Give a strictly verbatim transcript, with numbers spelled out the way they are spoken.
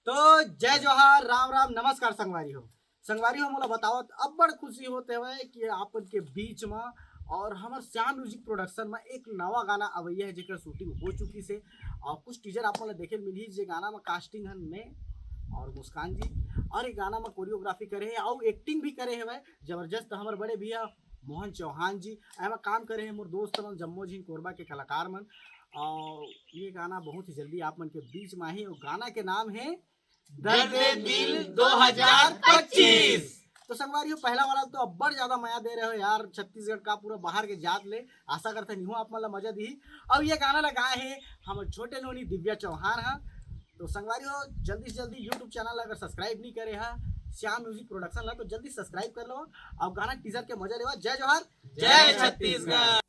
तो जय जोहार, राम राम, नमस्कार संगवारी हो। संगवारी हो, मोला बतावत अब्बड़ खुशी होत हवय कि आपन के बीच म और हमर श्याम म्यूजिक प्रोडक्शन म एक नवा गाना अवैया हे, जेकर शूटिंग हो चुकी से और कुछ टीजर आप मन ल देखे ल मिलही, जे गाना म कास्टिंग हन मैं और मुस्कान जी, और ये गाना म कोरियोग्राफी करे हे और एक्टिंग भी करे हवय जबरदस्त हमर बड़े भैया मोहन चौहान जी। एमा काम करे हे मोर दोस्त मन, जम्मो झिन कोरबा के कलाकार मन। और ये गाना बहुत ही जल्दी आप मन के बीच म आही। और गाना के नाम हे दर्द दिल दो हज़ार पच्चीस। तो संगवारी हो, पहला वाला तो अब्बड़ ज्यादा मया दे रहे हो यार, छत्तीसगढ़ का पूरा बाहर के जात ले। आशा करते निहो आप मन ला मजा दी। अब ये गाना ला गाए हे हमर छोटे नोनी दिव्या चौहान हा। तो संगवारी हो, जल्दी से जल्दी YouTube चैनल ला अगर सब्सक्राइब नहीं करे हा श्याम म्यूजिक प्रोडक्शन ला, तो जल्दी सब्सक्राइब कर लो। अब गाना टीजर के मजा लेवा। जय जोहार, जय छत्तीसगढ़।